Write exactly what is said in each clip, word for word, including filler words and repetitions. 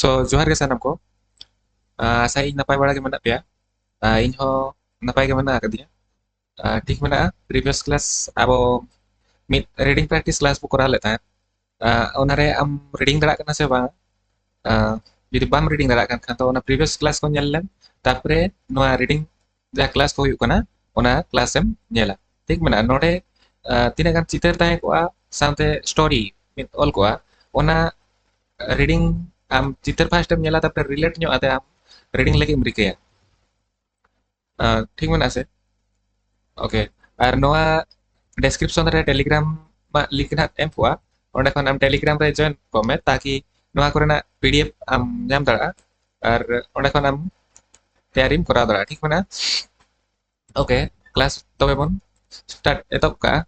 ᱛᱚ ᱡᱚᱦᱟᱨ ᱜᱮ ᱥᱟᱱᱟᱢ ᱠᱚ᱾ ᱟᱸ, ᱟᱥᱟᱭᱟᱹᱧ ᱱᱟᱯᱟᱭ ᱵᱟᱲᱟ ᱜᱮ ᱢᱮᱱᱟᱜ ᱯᱮᱭᱟ᱾ ᱟᱸ, ᱤᱧ ᱦᱚᱸ ᱱᱟᱯᱟᱭ ᱜᱮ ᱢᱮᱱᱟᱜ ᱟᱠᱟᱫᱤᱧᱟ᱾ ᱟᱸ, ᱴᱷᱤᱠ ᱢᱮᱱᱟᱜᱼᱟ᱾ Previous class ᱟᱵᱚ ᱢᱤᱫ reading practice class ᱵᱚ ᱠᱚᱨᱟᱣ ᱞᱮᱫ ᱛᱟᱦᱮᱸᱫ᱾ ᱟᱸ, ᱚᱱᱟᱨᱮ ᱟᱢ reading ᱫᱟᱲᱮᱭᱟᱜ ᱠᱟᱱᱟ ᱥᱮ ᱵᱟᱝ? ᱟᱸ, ᱡᱩᱫᱤ ᱵᱟᱢ reading ᱫᱟᱲᱮᱭᱟᱜ ᱠᱟᱱ ᱠᱷᱟᱱ ᱫᱚ ᱚᱱᱟ previous class ᱠᱚ ᱧᱮᱞ ᱞᱮᱢ, ᱛᱟᱨᱯᱚᱨᱮ ᱱᱚᱣᱟ reading ᱡᱟᱦᱟᱸ class ᱠᱚ ᱦᱩᱭᱩᱜ ᱠᱟᱱᱟ, ᱚᱱᱟ class ᱮᱢ ᱧᱮᱞᱟ᱾ ᱴᱷᱤᱠ ᱢᱮᱱᱟᱜᱼᱟ᱾ ᱱᱚᱰᱮ, ᱟᱸ, ᱛᱤᱱᱟᱹᱜ ᱜᱟᱱ ᱪᱤᱛᱟᱹᱨ ᱛᱟᱦᱮᱸ ᱠᱚᱜᱼᱟ, ᱥᱟᱶᱛᱮ story ᱢᱤᱫ ᱚᱞ ᱠᱚᱜᱼᱟ, ᱚᱱᱟ reading ᱟᱢ ᱪᱤᱛᱟᱹᱨ first ᱮᱢ ᱧᱮᱞᱟ, ᱛᱟᱨᱯᱚᱨᱮ relate ᱧᱚᱜ ᱟᱛᱮ ᱟᱢ reading ᱞᱟᱹᱜᱤᱫ ᱮᱢ ᱨᱤᱠᱟᱹᱭᱟ᱾ ᱟᱸ, ᱴᱷᱤᱠ ᱢᱮᱱᱟᱜᱼᱟ ᱥᱮ? OK, ᱟᱨ ᱱᱚᱣᱟ description ᱨᱮ Telegram ᱢᱟ link ᱱᱟᱦᱟᱜ ᱮᱢ ᱠᱚᱜᱼᱟ, ᱚᱸᱰᱮ ᱠᱷᱚᱱ ᱟᱢ Telegram ᱨᱮ join ᱠᱚᱜ ᱢᱮ, ᱛᱟᱠᱤ ᱱᱚᱣᱟ ᱠᱚᱨᱮᱱᱟᱜ PDF ᱟᱢ ᱧᱟᱢ ᱫᱟᱲᱮᱭᱟᱜᱼᱟ ᱟᱨ ᱚᱸᱰᱮ ᱠᱷᱚᱱ ᱟᱢ ᱛᱮᱭᱟᱨᱤᱢ ᱠᱚᱨᱟᱣ ᱫᱟᱲᱮᱭᱟᱜᱼᱟ᱾ ᱴᱷᱤᱠ ᱢᱮᱱᱟᱜᱼᱟ? OK, class ᱛᱚᱵᱮ ᱵᱚᱱ start, ᱮᱛᱚᱦᱚᱵ ᱠᱟᱜᱼᱟ᱾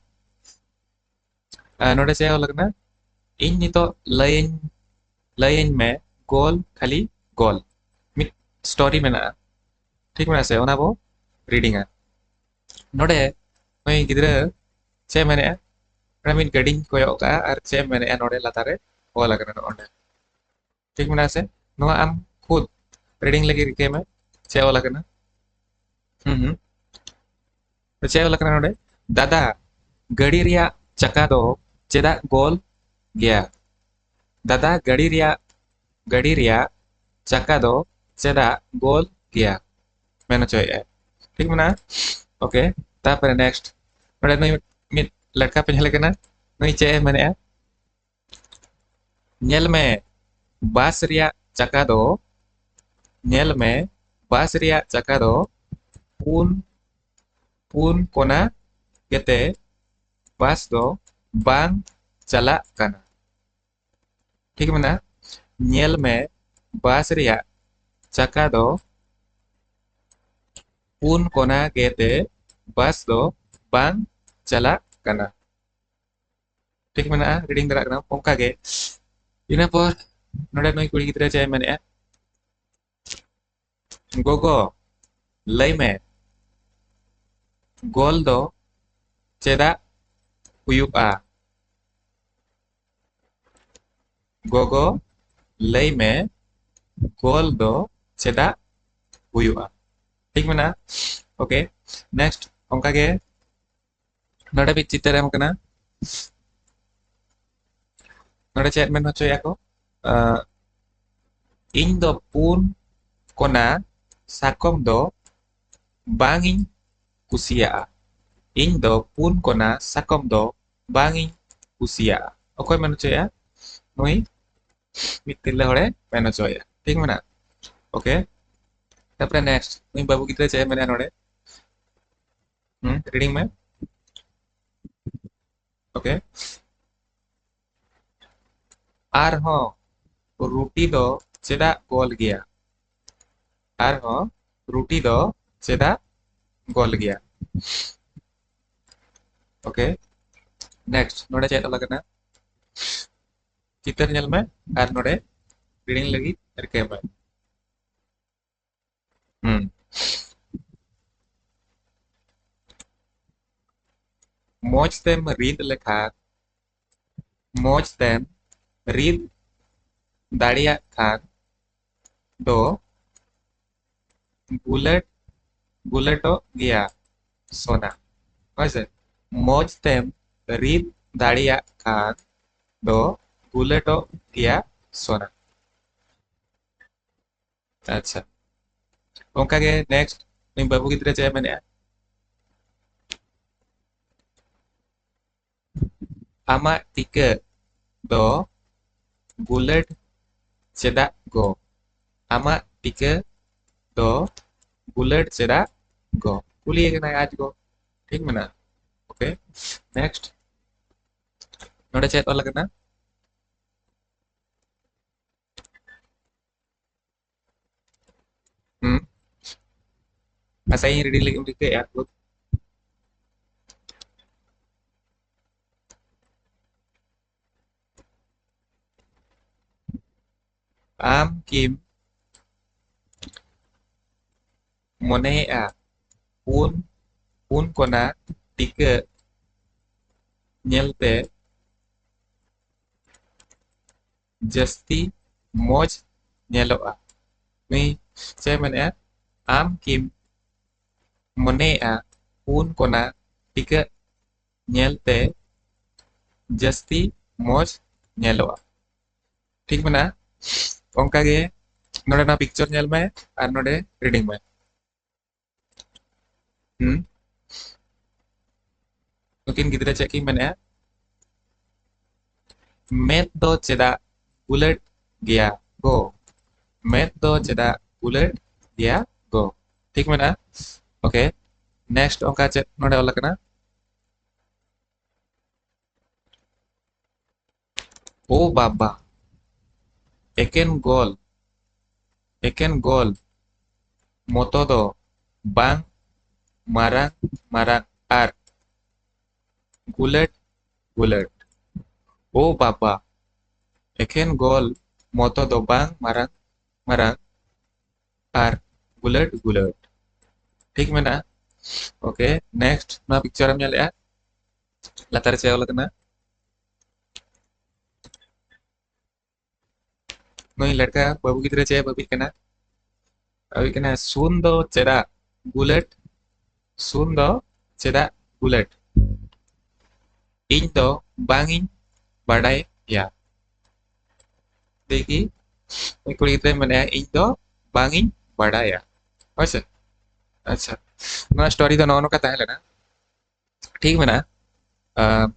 ᱟᱨ ᱱᱚᱰᱮ ᱪᱮᱫ ᱚᱞ ᱟᱠᱟᱱᱟ? ᱤᱧ ᱱᱤᱛᱚᱜ ᱞᱟᱹᱭᱟᱹᱧ, ᱞᱟᱹᱭᱟᱹᱧ ᱢᱮ, ᱜᱳᱞ ᱠᱷᱟᱹᱞᱤ ᱜᱳᱞ᱾ ᱢᱤᱫ story ᱢᱮᱱᱟᱜᱼᱟ, ᱴᱷᱤᱠ ᱢᱮᱱᱟᱜᱼᱟ ᱥᱮ? ᱚᱱᱟ ᱵᱚ readingᱟ᱾ ᱱᱚᱰᱮ ᱱᱩᱭ ᱜᱤᱫᱽᱨᱟᱹ ᱪᱮᱫ ᱮ ᱢᱮᱱᱮᱫᱼᱟ? ᱱᱚᱰᱮ ᱢᱤᱫ ᱜᱟᱹᱰᱤᱧ ᱠᱚᱭᱚᱜ ᱠᱟᱜᱼᱟ ᱟᱨ ᱪᱮᱫ ᱮ ᱢᱮᱱᱮᱫᱼᱟ ᱱᱚᱰᱮ ᱞᱟᱛᱟᱨ ᱨᱮ ᱚᱞ ᱟᱠᱟᱱᱟ ᱱᱚᱜᱼᱚ ᱱᱚᱰᱮ᱾ ᱴᱷᱤᱠ ᱢᱮᱱᱟᱜᱼᱟ ᱥᱮ? ᱱᱚᱣᱟ ᱟᱢ ᱠᱷᱩᱫ reading ᱞᱟᱹᱜᱤᱫ ᱨᱤᱠᱟᱹᱭ ᱢᱮ, ᱪᱮᱫ ᱚᱞ ᱟᱠᱟᱱᱟ᱾ ᱦᱩᱸ, ᱦᱩᱸ᱾ ᱪᱮᱫ ᱚᱞ ᱟᱠᱟᱱᱟ ᱱᱚᱰᱮ? ᱫᱟᱫᱟ, ᱜᱟᱹᱰᱤ ᱨᱮᱭᱟᱜ ᱪᱟᱠᱟ ᱫᱚ ᱪᱮᱫᱟᱜ ᱜᱳᱞ ᱜᱮᱭᱟ? ᱫᱟᱫᱟ, ᱜᱟᱹᱰᱤ ᱨᱮᱭᱟᱜ, ᱜᱟᱹᱰᱤ ᱨᱮᱭᱟᱜ ᱪᱟᱠᱟ ᱫᱚ ᱪᱮᱫᱟᱜ ᱜᱳᱞ ᱜᱮᱭᱟ? ᱢᱮᱱ ᱦᱚᱪᱚᱭᱮᱫᱼᱟᱭ᱾ ᱴᱷᱤᱠ ᱢᱮᱱᱟᱜᱼᱟ? OK, ᱛᱟᱨᱯᱚᱨᱮ next ᱱᱚᱰᱮ ᱱᱩᱭ ᱢᱤᱫ ᱞᱮᱴᱠᱟ ᱯᱮ ᱧᱮᱞᱮ ᱠᱟᱱᱟ, ᱱᱩᱭ ᱪᱮᱫ ᱮ ᱢᱮᱱᱮᱫᱼᱟ? ᱧᱮᱞ ᱢᱮ, ᱵᱟᱥ ᱨᱮᱭᱟᱜ ᱪᱟᱠᱟ ᱫᱚ, ᱧᱮᱞ ᱢᱮ, ᱵᱟᱥ ᱨᱮᱭᱟᱜ ᱪᱟᱠᱟ ᱫᱚ ᱯᱩᱱ, ᱯᱩᱱ ᱠᱚᱱᱟ ᱜᱮᱛᱮ ᱵᱟᱥ ᱫᱚ ᱵᱟᱝ ᱪᱟᱞᱟᱜ ᱠᱟᱱᱟ᱾ ᱴᱷᱤᱠ ᱢᱮᱱᱟᱜᱼᱟ? ᱧᱮᱞ ᱢᱮ, ᱵᱟᱥ ᱨᱮᱭᱟᱜ ᱪᱟᱠᱟ ᱫᱚ ᱯᱩᱱ ᱠᱚᱱᱟ ᱜᱮᱛᱮ ᱵᱟᱥ ᱫᱚ ᱵᱟᱝ ᱪᱟᱞᱟᱜ ᱠᱟᱱᱟ᱾ ᱴᱷᱤᱠ ᱢᱮᱱᱟᱜᱼᱟ, reading ᱫᱟᱲᱮᱭᱟᱜ ᱠᱟᱱᱟ᱾ ᱚᱱᱠᱟ ᱜᱮ ᱤᱱᱟᱹ ᱯᱚᱨ ᱱᱚᱰᱮ ᱱᱩᱭ ᱠᱩᱲᱤ ᱜᱤᱫᱽᱨᱟᱹ ᱪᱮᱫ ᱮ ᱢᱮᱱᱮᱫᱼᱟ? ᱜᱚᱜᱚ, ᱞᱟᱹᱭ ᱢᱮ, ᱜᱳᱞ ᱫᱚ ᱪᱮᱫᱟᱜ ᱦᱩᱭᱩᱜᱼᱟ? ᱜᱚᱜᱚ, ᱞᱟᱹᱭ ᱢᱮ, ᱜᱳᱞ ᱫᱚ ᱪᱮᱫᱟᱜ ᱦᱩᱭᱩᱜᱼᱟ? ᱴᱷᱤᱠ ᱢᱮᱱᱟᱜᱼᱟ᱾ ᱳᱠᱮ, ᱱᱮᱠᱥᱴ ᱚᱱᱠᱟ ᱜᱮ ᱱᱚᱰᱮ ᱢᱤᱫ ᱪᱤᱛᱟᱹᱨ ᱮᱢ ᱠᱟᱱᱟ᱾ ᱱᱚᱰᱮ ᱪᱮᱫ ᱢᱮᱱ ᱦᱚᱪᱚᱭᱮᱫᱼᱟ ᱠᱚ? ᱟᱸ, ᱤᱧ ᱫᱚ ᱯᱩᱱ ᱠᱚᱱᱟ ᱥᱟᱠᱚᱢ ᱫᱚ ᱵᱟᱝ ᱤᱧ ᱠᱩᱥᱤᱭᱟᱜᱼᱟ᱾ ᱤᱧ ᱫᱚ ᱯᱩᱱ ᱠᱚᱱᱟ ᱥᱟᱠᱚᱢ ᱫᱚ ᱵᱟᱝ ᱤᱧ ᱠᱩᱥᱤᱭᱟᱜᱼᱟ᱾ ᱚᱠᱚᱭ ᱢᱮᱱ ᱦᱚᱪᱚᱭᱮᱫᱼᱟ? ᱱᱩᱭ ᱢᱤᱫ ᱛᱤᱨᱞᱟᱹ ᱦᱚᱲᱮ ᱢᱮᱱ ᱦᱚᱪᱚᱭᱮᱫᱼᱟ᱾ ᱴᱷᱤᱠ ᱢᱮᱱᱟᱜᱼᱟ? ᱳᱠᱮ, ᱛᱟᱨᱯᱚᱨᱮ ᱱᱮᱠᱥᱴ ᱱᱩᱭ ᱵᱟᱹᱵᱩ ᱜᱤᱫᱽᱨᱟᱹ ᱪᱮᱫ ᱮ ᱢᱮᱱᱟ ᱱᱚᱰᱮ? ᱦᱩᱸ, ᱨᱤᱰᱤᱝ ᱢᱮ᱾ ᱳᱠᱮ, ᱟᱨᱦᱚᱸ ᱨᱩᱴᱤ ᱫᱚ ᱪᱮᱫᱟᱜ ᱜᱳᱞ ᱜᱮᱭᱟ? ᱟᱨᱦᱚᱸ ᱨᱩᱴᱤ ᱫᱚ ᱪᱮᱫᱟᱜ ᱜᱳᱞ ᱜᱮᱭᱟ? ᱳᱠᱮ, ᱱᱮᱠᱥᱴ ᱱᱚᱰᱮ ᱪᱮᱫ ᱚᱞ ᱟᱠᱟᱱᱟ? ᱪᱤᱛᱟᱹᱨ ᱧᱮᱞ ᱢᱮ ᱟᱨ ᱱᱚᱰᱮ ᱨᱤᱰᱤᱝ ᱞᱟᱹᱜᱤᱫ ᱨᱤᱠᱟᱹᱭ ᱢᱮ᱾ ᱦᱩᱸ᱾ ᱢᱚᱡᱽ ᱛᱮᱢ ᱨᱤᱫ ᱞᱮᱠᱷᱟᱱ, ᱢᱚᱡᱽ ᱛᱮᱢ ᱨᱤᱫ ᱫᱟᱲᱮᱭᱟᱜ ᱠᱷᱟᱱ ᱫᱚ ᱜᱩᱞᱟᱹᱴ, ᱜᱩᱞᱟᱹᱴᱚᱜ ᱜᱮᱭᱟ ᱥᱚᱱᱟ᱾ ᱦᱳᱭ ᱥᱮ? ᱢᱚᱡᱽ ᱛᱮᱢ ᱨᱤᱫ ᱫᱟᱲᱮᱭᱟᱜ ᱠᱷᱟᱱ ᱫᱚ ᱜᱩᱞᱟᱹᱴᱚᱜ ᱜᱮᱭᱟ ᱥᱚᱱᱟ᱾ ᱟᱪᱪᱷᱟ, ᱚᱱᱠᱟ ᱜᱮ ᱱᱮᱠᱥᱴ ᱱᱩᱭ ᱵᱟᱹᱵᱩ ᱜᱤᱫᱽᱨᱟᱹ ᱪᱮᱫ ᱮ ᱢᱮᱱᱮᱫᱼᱟ? ᱟᱢᱟᱜ ᱴᱤᱠᱟᱹ ᱫᱚ ᱜᱩᱞᱟᱹᱴ ᱪᱮᱫᱟᱜ ᱜᱚ? ᱟᱢᱟᱜ ᱴᱤᱠᱟᱹ ᱫᱚ ᱜᱩᱞᱟᱹᱴ ᱪᱮᱫᱟᱜ ᱜᱚ? ᱠᱩᱞᱤᱭᱮ ᱠᱟᱱᱟᱭ ᱟᱡ ᱜᱚ᱾ ᱴᱷᱤᱠ ᱢᱮᱱᱟᱜᱼᱟ? ᱳᱠᱮ, ᱱᱮᱠᱥᱴ ᱱᱚᱰᱮ ᱪᱮᱫ ᱚᱞ ᱟᱠᱟᱱᱟ? ᱦᱩᱸ? ᱟᱪᱪᱷᱟ, ᱤᱧ ᱨᱤᱰᱤᱝ ᱞᱟᱹᱜᱤᱫ ᱮᱢ ᱨᱤᱠᱟᱹᱭᱮᱫᱼᱟ? ᱟᱢ ᱠᱤᱢ ᱢᱚᱱᱮᱭᱮᱫᱼᱟ ᱯᱩᱱ, ᱯᱩᱱ ᱠᱚᱱᱟ ᱴᱤᱠᱟᱹ ᱧᱮᱞᱛᱮ ᱡᱟᱹᱥᱛᱤ ᱢᱚᱡᱽ ᱧᱮᱞᱚᱜᱼᱟ᱾ ᱱᱩᱭ ᱪᱮᱫ ᱮ ᱢᱮᱱᱮᱫᱼᱟ? ᱟᱢ ᱠᱤᱢ ᱢᱚᱱᱮᱭᱮᱫᱼᱟ ᱯᱩᱱ ᱠᱚᱱᱟ ᱴᱤᱠᱟᱹᱜ ᱧᱮᱞᱛᱮ ᱡᱟᱹᱥᱛᱤ ᱢᱚᱡᱽ ᱧᱮᱞᱚᱜᱼᱟ? ᱴᱷᱤᱠ ᱢᱮᱱᱟᱜᱼᱟ᱾ ᱚᱱᱠᱟᱜᱮ ᱱᱚᱰᱮ ᱱᱚᱣᱟ ᱯᱤᱠᱪᱚᱨ ᱧᱮᱞ ᱢᱮ ᱟᱨ ᱱᱚᱰᱮ ᱨᱤᱰᱤᱝ ᱢᱮ᱾ ᱦᱩᱸ᱾ ᱱᱩᱠᱤᱱ ᱜᱤᱫᱽᱨᱟᱹ ᱪᱮᱫ ᱠᱤᱱ ᱢᱮᱱᱮᱫᱼᱟ? ᱢᱮᱫ ᱫᱚ ᱪᱮᱫᱟᱜ ᱜᱩᱞᱟᱹᱴ ᱜᱮᱭᱟ ᱜᱚ? ᱢᱮᱫ ᱫᱚ ᱪᱮᱫᱟᱜ ᱜᱩᱞᱟᱹᱴ ᱜᱮᱭᱟ ᱜᱚ? ᱴᱷᱤᱠ ᱢᱮᱱᱟᱜᱼᱟ᱾ ᱳᱠᱮ, ᱱᱮᱠᱥᱴ ᱚᱱᱠᱟ ᱪᱮᱫ ᱱᱚᱰᱮ ᱚᱞ ᱟᱠᱟᱱᱟ? ᱳ ᱵᱟᱵᱟ, ᱮᱠᱮᱱ ᱜᱳᱞ, ᱮᱠᱮᱱ ᱜᱳᱞ ᱢᱚᱛᱚ ᱫᱚ ᱵᱟᱝ, ᱢᱟᱨᱟᱝ ᱢᱟᱨᱟᱝ ᱟᱨ ᱜᱩᱞᱟᱹᱴ ᱜᱩᱞᱟᱹᱴ᱾ ᱳ ᱵᱟᱵᱟ, ᱮᱠᱮᱱ ᱜᱳᱞ ᱢᱚᱛᱚ ᱫᱚ ᱵᱟᱝ, ᱢᱟᱨᱟᱝ ᱢᱟᱨᱟᱝ ᱟᱨ ᱜᱩᱞᱟᱹᱴ ᱜᱩᱞᱟᱹᱴ᱾ ᱴᱷᱤᱠ ᱢᱮᱱᱟᱜᱼᱟ᱾ ᱳᱠᱮ, ᱱᱮᱠᱥᱴ ᱱᱚᱣᱟ ᱯᱤᱠᱪᱟᱨ ᱮᱢ ᱧᱮᱞᱮᱜᱼᱟ, ᱞᱟᱛᱟᱨ ᱨᱮ ᱪᱮᱫ ᱚᱞ ᱟᱠᱟᱱᱟ? ᱱᱩᱭ ᱞᱟᱹᱴᱠᱟ ᱵᱟᱹᱵᱩ ᱜᱤᱫᱽᱨᱟᱹ ᱪᱮᱫ ᱮ ᱵᱷᱟᱹᱵᱤᱜ ᱠᱟᱱᱟ? ᱵᱷᱟᱹᱵᱤᱜ ᱠᱟᱱᱟ, ᱥᱩᱱ ᱫᱚ ᱪᱮᱫᱟᱜ ᱜᱩᱞᱟᱹᱴ? ᱥᱩᱱ ᱫᱚ ᱪᱮᱫᱟᱜ ᱜᱩᱞᱟᱹᱴ? ᱤᱧ ᱫᱚ ᱵᱟᱝ ᱤᱧ ᱵᱟᱰᱟᱭᱟ᱾ ᱫᱮᱠᱷᱤ, ᱩᱱᱤ ᱠᱩᱲᱤ ᱜᱤᱫᱽᱨᱟᱹᱭ ᱢᱮᱱᱮᱫᱼᱟ, ᱤᱧ ᱫᱚ ᱵᱟᱝ ᱤᱧ ᱵᱟᱰᱟᱭᱟ᱾ ᱦᱳᱭ ᱥᱮ? ᱟᱪᱪᱷᱟ, ᱱᱚᱣᱟ ᱥᱴᱳᱨᱤ ᱫᱚ ᱱᱚᱜᱼᱚ ᱱᱚᱝᱠᱟ ᱛᱟᱦᱮᱸ ᱞᱮᱱᱟ᱾ ᱴᱷᱤᱠ ᱢᱮᱱᱟᱜᱼᱟ᱾ ᱟᱸ,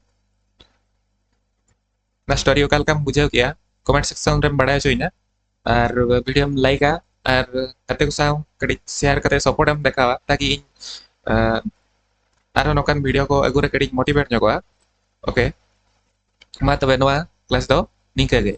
ᱚᱱᱟ ᱥᱴᱳᱨᱤ ᱚᱠᱟ ᱞᱮᱠᱟᱢ ᱵᱩᱡᱷᱟᱹᱣ ᱠᱮᱜᱼᱟ, ᱠᱚᱢᱮᱱᱴ ᱥᱮᱠᱥᱚᱱ ᱨᱮᱢ ᱵᱟᱲᱟᱭ ᱦᱚᱪᱚᱧᱟ᱾ ᱟᱨ ᱵᱷᱤᱰᱤᱭᱳᱢ ᱞᱟᱭᱤᱠᱟ ᱟᱨ ᱜᱟᱛᱮ ᱠᱚ ᱥᱟᱶ ᱠᱟᱹᱴᱤᱡ ᱥᱮᱭᱟᱨ ᱠᱟᱛᱮ ᱥᱟᱯᱳᱨᱴ ᱮᱢ ᱫᱮᱠᱷᱟᱣᱟ, ᱛᱟᱠᱤ ᱤᱧ, ᱟᱸ, ᱟᱨᱦᱚᱸ ᱱᱚᱝᱠᱟᱱ ᱵᱷᱤᱰᱤᱭᱳ ᱠᱚ ᱟᱹᱜᱩ ᱨᱮ ᱠᱟᱹᱴᱤᱡ ᱢᱳᱴᱤᱵᱷᱮᱴ ᱧᱚᱜᱚᱜᱼᱟ᱾ ᱳᱠᱮ, ᱢᱟ ᱛᱚᱵᱮ ᱱᱚᱣᱟ ᱠᱞᱟᱥ ᱫᱚ ᱱᱤᱝᱠᱟᱹ ᱜᱮ᱾